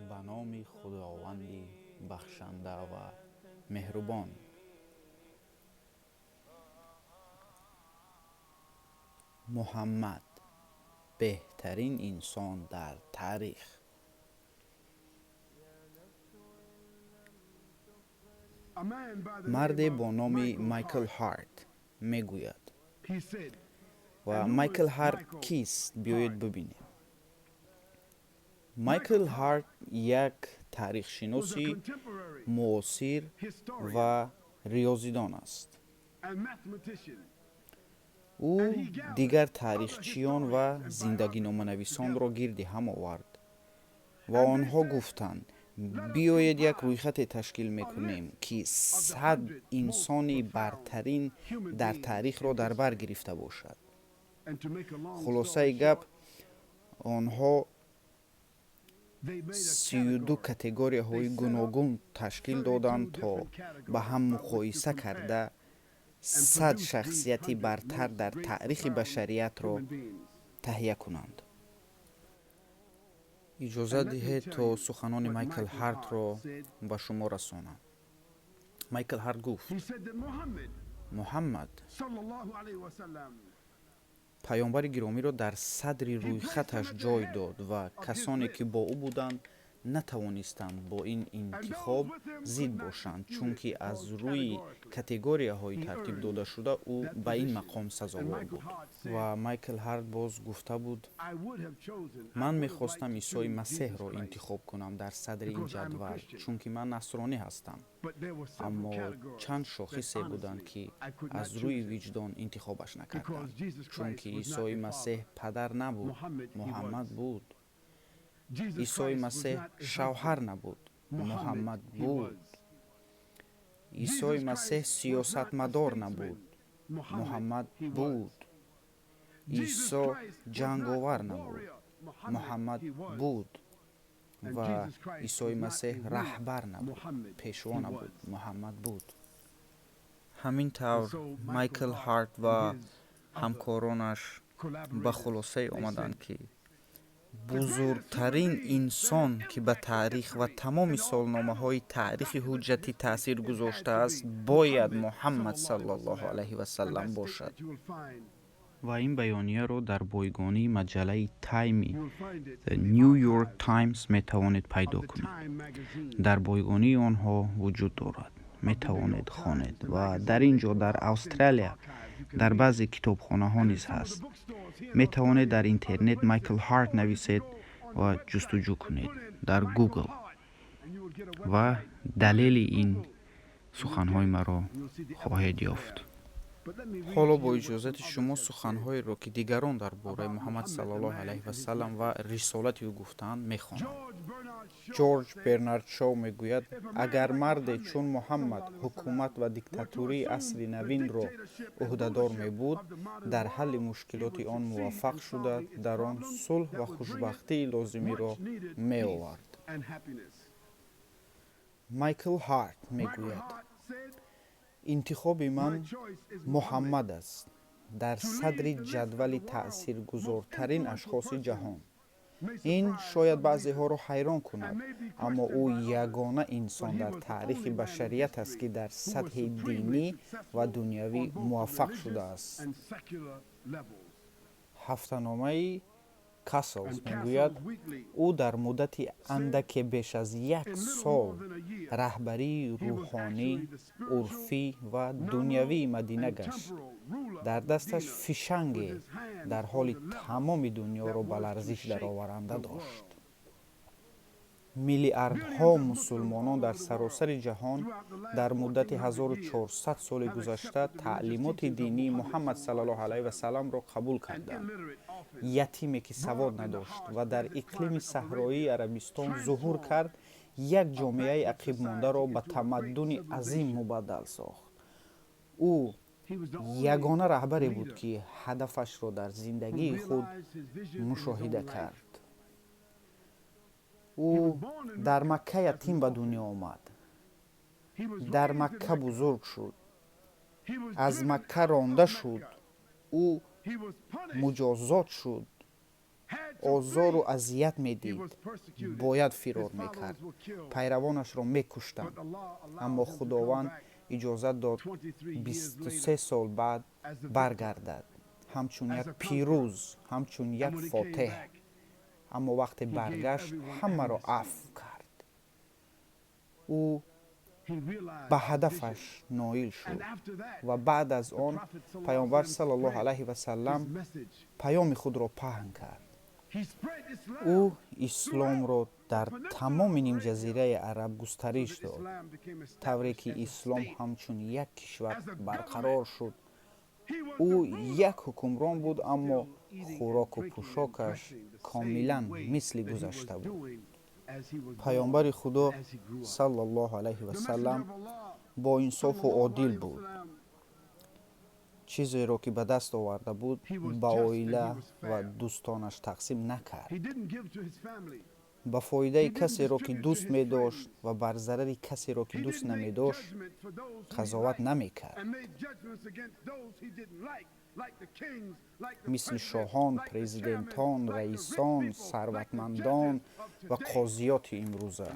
Ба номи Худованди бахшанда ва меҳрубон. Муҳаммад, беҳтарин инсон дар таърих. Марде бо номи Майкл Ҳарт мегӯяд. Ва Майкл Ҳарт кист? Биёед бибинем. Майкл Ҳарт як таърихшиноси муосир ва риёзидон аст. Ӯ дигар таърихчиён ва зиндагиноманависонро гирди ҳам овард ва онҳо гуфтанд: биёед, як рӯйхате ташкил мекунем, ки 100 инсони бартарин дар таърихро дар бар гирифта бошад. Хулосаи гап, онҳо 32 категорияҳои гуногун ташкил доданд, то ба ҳам муқоиса карда 100 шахсияти бартар дар таърихи башариятро таҳия кунанд. Иҷозат диҳед, то суханони Майкл Ҳартро ба шумо расонам. Майкл Ҳарт гуфт: Муҳаммад паёмбари гиромиро дар садри рӯйхаташ ҷой дод ва касоне, ки бо ӯ буданд, натавонистанд бо ин интихоб зид бошанд, чунки аз рӯи категорияҳои тартиб додашуда ӯ ба ин мақом сазовор буд. Ва Майкл Ҳарт боз гуфта буд: ман мехостам Исои Масеҳро интихоб кунам дар садри ин ҷадвал, чунки ман насронӣ ҳастам, аммо чанд шохисе буданд, ки аз рӯи виҷдон интихобаш накардам, чунки Исои Масеҳ падар набуд, Муҳаммад буд. Исои Масеҳ шавҳар набуд, Муҳаммад буд. Исои Масеҳ сиёсатмадор набуд, Муҳаммад буд. Исо ҷанговар набуд, Муҳаммад буд. Ва Исои Масеҳ раҳбар набуд, пешво набуд, Муҳаммад буд. Ҳамин тавр, Майкл Ҳарт ва ҳамкоронаш ба хулосае омаданд, ки бузургтарин инсон, ки ба таърих ва тамоми солномаҳои таърихи ҳуҷҷатӣ таъсир гузоштааст, бояд Муҳаммад саллаллоҳу алайҳи васаллам бошад. Ва ин баёнияро дар бойгонии маҷаллаи Тайми The New York Times метавонед пайдо кунед. Дар бойгонии онҳо вуҷуд дорад, метавонед хонед. Ва дар ин ҷо, дар Австралия, дар баъзе китобхонаҳо низ ҳаст. Метавонед дар интернет Майкл Ҳарт нависед ва ҷустуҷӯ кунед дар Google ва далели ин суханҳои маро хоҳед ёфт. Ҳоло бо иҷозати шумо суханҳоеро, ки дигарон дар бораи Муҳаммад саллаллоҳу алайҳи васаллам ва рисолати ӯ гуфтаанд, мехонам. Ҷорҷ Бернард Шоу мегӯяд: агар марде чун Муҳаммад ҳукумат ва диктатурии асри навинро ӯҳдадор мебуд, дар ҳалли мушкилоти он муваффақ шуда, дар он сулҳ ва хушбахтии лозимиро меовард. Майкл Ҳарт мегӯяд: интихоби ман Муҳаммад аст дар садри ҷадвали таъсиргузортарин ашхоси ҷаҳон. Ин шояд баъзеҳоро ҳайрон кунад, аммо ӯ ягона инсон дар таърихи башарият аст, ки дар сатҳи динӣ ва дунявӣ муваффақ шудааст. Ҳафтаномаи Касселс мегӯяд: ӯ дар муддати андаке беш аз як сол раҳбарии рӯҳонӣ, урфӣ ва дунявии Мадина гашт, дар дасташ фишанге дар ҳоли тамоми дунёро ба ларзиш дароваранда дошт. Миллиардҳо мусулмонон дар саросари ҷаҳон дар муддати 1400 соли гузашта таълимоти динии Муҳаммад саллаллоҳу алайҳи васалламро қабул карданд. Ятиме, ки савод надошт ва дар иқлими саҳроии Арабистон зуҳур кард, як ҷомеаи ақибмондаро ба тамаддуни азим мубаддал сохт. Ӯ ягона раҳбаре буд, ки ҳадафашро дар зиндагии худ мушоҳида кард. Ӯ дар Макка ятим ба дунё омад, дар Макка бузург шуд, аз Макка ронда шуд, ӯ муҷозот шуд. Озору азият медид, бояд фирор мекард, пайравонашро мекуштанд, аммо Худованд иҷозат дод 23 сол баъд баргардад ҳамчун як пирӯз, ҳамчун як фотеҳ. Аммо вақте баргашт, ҳамаро афв кард. Ӯ ба ҳадафаш ноил шуд ва баъд аз он Паёмбар саллаллоҳу алайҳи васаллам паёми худро паҳн кард. Ӯ исломро дар тамоми нимҷазираи Араб густариш дод, тавре ки ислом ҳамчун як кишвар барқарор шуд. Ӯ як ҳукмрон буд, аммо хӯроку пӯшокаш комилан мисли гузашта буд. Паёмбари Худо саллаллоҳу алайҳи васаллам боинсофу одил буд. Чизеро, ки ба даст оварда буд, ба оила ва дӯстонаш тақсим накард. Ба фоидаи касеро, ки дӯст медошт, ва бар зарари касеро, ки дӯст намедошт, қазоват намекард, мисли шоҳон, президентон, раисон, сарватмандон ва қозиёти имрӯза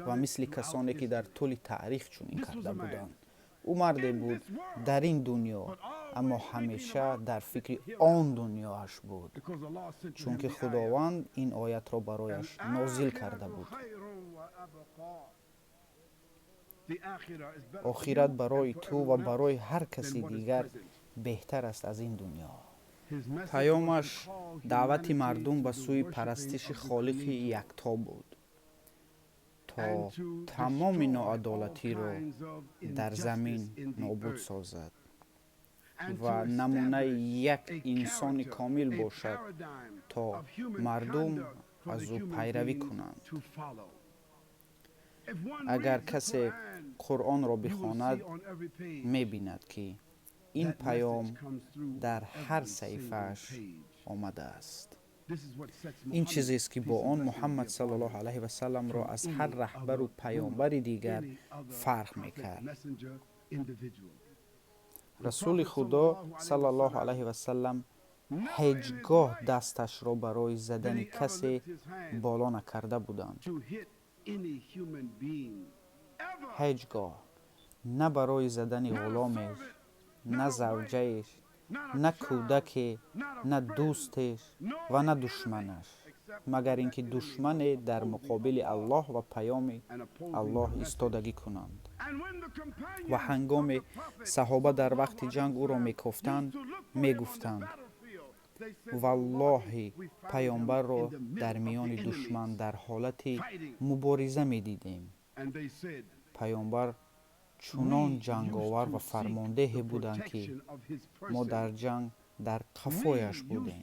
ва мисли касоне, ки дар тӯли таърих чунин карда буданд. Ӯ марде буд дар ин дунё, аммо ҳамеша дар фикри он дунёаш буд, чунки Худованд ин оятро барояш нозил карда буд: «Охират барои ту ва барои ҳар каси дигар беҳтар аст аз ин дунё». Паёмаш даъвати мардум ба сӯи парастиши Холиқи якто буд, то тамоми ноадолатиро дар замин нобуд созад ва намунаи як инсони комил бошад, то мардум аз ӯ пайравӣ кунанд. Агар касе Қуръонро бихонад, мебинад, ки ин паём дар ҳар саҳифааш омадааст. Ин чизест, ки бо он Муҳаммад саллаллоҳу алайҳи васалламро аз ҳар раҳбару паёмбари дигар фарқ мекард. Расули Худо саллаллоҳу алайҳи васаллам ҳеҷ гоҳ дасташро барои задани касе боло накарда буданд. Ҳеҷ гоҳ на барои задани ғуломеш, на завҷаеш, на кӯдаке, на дӯстеш ва на душманаш, магар ин ки душмане дар муқобили Аллоҳ ва паёми Аллоҳ истодагӣ кунанд. Ва ҳангоме саҳоба дар вақти ҷанг ӯро мекофтанд, мегуфтанд: «Валлоҳи, Паёмбарро дар миёни душман дар ҳолати мубориза медидем. Паёмбар чунон ҷанговар ва фармондеҳе буданд, ки мо дар ҷанг дар қафояш будем,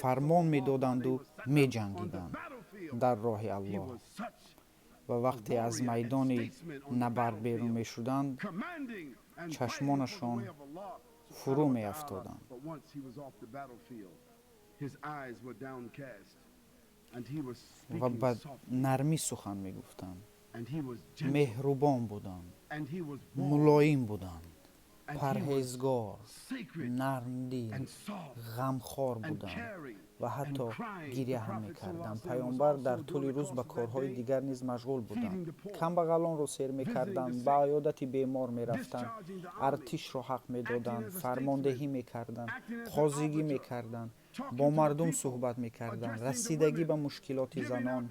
фармон медоданду меҷангиданд дар роҳи Аллоҳ, ва вақте аз майдони набард берун мешуданд, чашмонашон фурӯ меафтоданд ва ба нармӣ сухан мегуфтанд. Меҳрубон буданд, мулоим буданд, парҳезгор, нармдил, ғамхор буданд ва ҳатто гиря ҳам мекарданд». Паёмбар дар тӯли рӯз ба корҳои дигар низ машғул буданд: камбағалонро сер мекарданд, ба аёдати бемор мерафтанд, артишро ҳақ медоданд, фармондеҳӣ мекарданд, қозигӣ мекарданд, бо мардум суҳбат мекарданд, расидагӣ ба мушкилоти занон,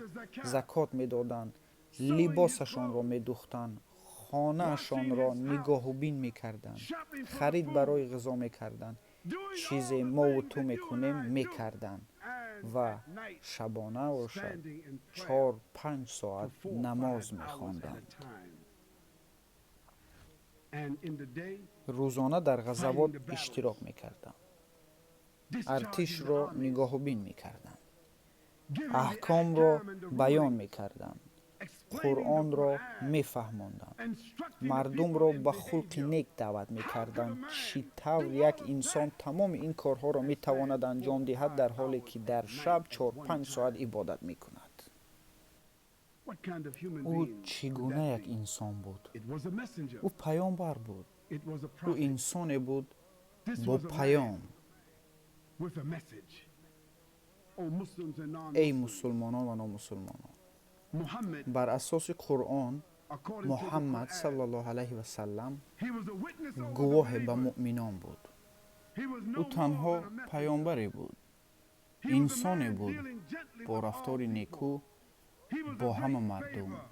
закот медоданд, либосашонро медӯхтанд, хонаашонро нигоҳубин мекарданд, харид барои ғизо мекарданд, чизе мову ту мекунем мекарданд ва шабона бошад 4-5 соат намоз мехонданд. Рӯзона дар ғазавот иштирок мекарданд, артишро нигоҳубин мекарданд, аҳкомро баён мекарданд, Қуръонро мефаҳмонданд, мардумро ба хулқи нек даъват мекарданд. Чӣ тавр як инсон тамоми ин корҳоро метавонад анҷом диҳад, дар ҳоле ки дар шаб 4-5 соат ибодат мекунад? Ӯ чӣ гуна як инсон буд? Ӯ паёмбар буд. Ӯ инсоне буд бо паём. With a message. O Muslims and Эй non-Muslims, мусулмонон ва номусулмонон, Muhammad, бар асоси Қуръон, according to the Муҳаммад Quran, саллаллоҳу алайҳи васаллам he was a witness over the гувоҳе ба believers. муъминон буд. He was Ӯ no more танҳо than a messenger. паёмбаре буд, He was a инсоне man буд dealing gently бо with all рафтори people. некӯ He was бо a ҳама great мардум. favor.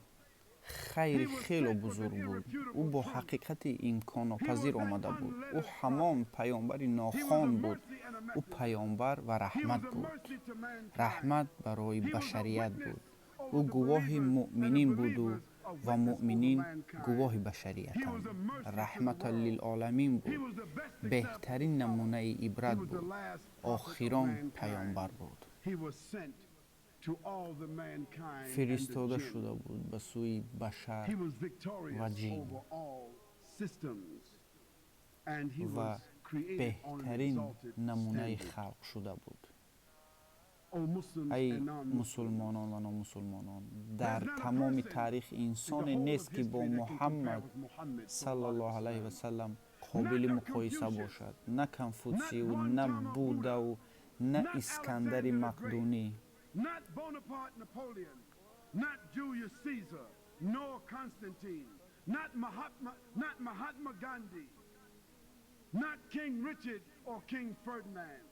Хайри хело бузург буд. Ӯ бо ҳақиқати имконнопазир омада буд. Ӯ ҳамон паёмбари He was нохон a буд. Mercy and a Ӯ messenger. паёмбар ва He раҳмат was a буд, mercy to mankind. раҳмат барои He was a башарият witness буд. over Ӯ the гувоҳи believers and the муъминин буду believers a ва witness over муъминин mankind. гувоҳи He was башариятанд. a mercy to the Раҳматан world. лилоламин He буд, was the best example беҳтарин to follow. намунаи He ибрат was the буд, last prophet of охирон mankind. паёмбар буд. He was sent to all the mankind and the Фиристода jinn. шуда буд ба сӯи башар He was ва victorious ҷин over all systems, and he ва was created on an беҳтарин exalted намунаи standard. халқ шуда буд. O Muslims Ай and non-Muslims, мусулмонон ва номусулмонон, дар there's not a тамоми person таърих in the инсоне whole of нест, ки бо history that can compare Муҳаммад with Muhammad sallallahu саллаллоҳу alaihi алайҳи wasallam. васаллам қобили Not a муқоиса Confucius, бошад, на not Конфутсию, one на Tama Buddha, Буддау, на not Искандари Alexander the Great, Мақдунӣ, not Bonaparte Napoleon, not Julius Caesar, nor Constantine, not Mahatma Gandhi, not King Richard or King Ferdinand,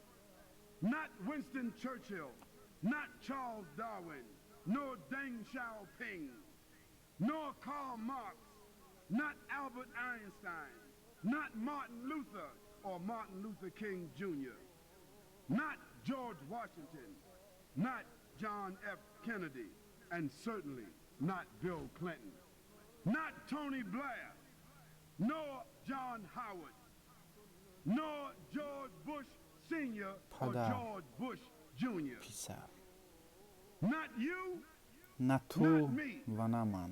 not Winston Churchill, not Charles Darwin, nor Deng Xiaoping, nor Karl Marx, not Albert Einstein, not Martin Luther or Martin Luther King Jr., not George Washington, not John F. Kennedy, and certainly not Bill Clinton, not Tony Blair, nor John Howard, nor George Bush Sr. or Падар, George Bush Jr. писар. Not you, На ту not me, ва на ман,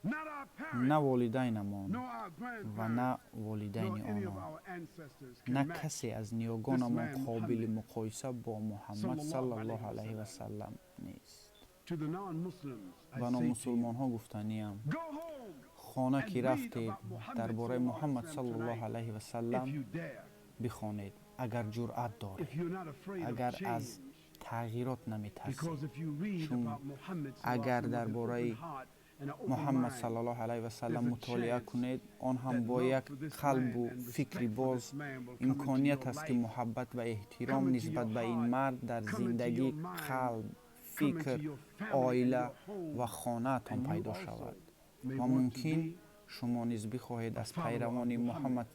not our на parents, волидайнамон nor our ва на grandparents, nor волидайни any of онон, our ancestors can на match касе аз this ниёгонамон man қобили Muhammad муқоиса бо Муҳаммад sallallahu саллаллоҳу alaihi алайҳи wasallam. васаллам нест. To the non-Muslims, I Ба say to you, номусулмонҳо гуфтаниям: go home хона and ки read рафтед, about Muhammad дар бораи sallallahu alaihi Муҳаммад wasallam саллаллоҳу tonight алайҳи if васаллам you dare, бихонед, агар ҷуръат доред, if you're not afraid of агар аз change. тағйирот наметарсед. Because if you read Чун about Muhammad sallallahu alaihi агар wasallam дар with an open бораи heart and an open Муҳаммад mind, саллаллоҳу алайҳи васаллам there's a мутолиа chance кунед, он ҳам that бо love як for this қалбу man and фикри respect for боз, this man will come into имконият your аст, ки life, муҳаббат ва эҳтиром come into нисбат your ба ин heart, мард дар come into зиндагӣ, your mind, қалб, come into фикр, your family and оила your home, ва хонаатон and you пайдо also шавад may ва want to мумкин be шумо низ бихоҳед a аз follower of пайравони Muhammad Муҳаммад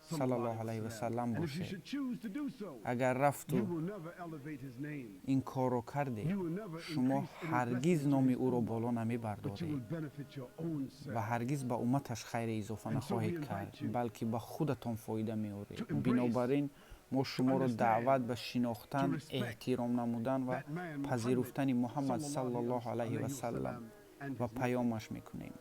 sallallahu саллаллоҳу alaihi алайҳи wasallam. васаллам And if you бошед. should choose to do so, Агар рафту you will never elevate his name. ин корро кардед, You will never шумо increase any ҳаргиз blessing to номи his ӯро ummah, боло but you намебардоред will benefit your own ва self. ҳаргиз ба умматаш хайри изофа And so we нахоҳед invite кард, you балки ба худатон фоида меоред. to embrace, Бинобар ин мо to шуморо understand, даъват ба to шинохтан, respect эҳтиром намудан ва that man Muhammad пазируфтани Муҳаммад sallallahu саллаллоҳу алайҳи alaihi васаллам wasallam and ва his message. паёмаш мекунем.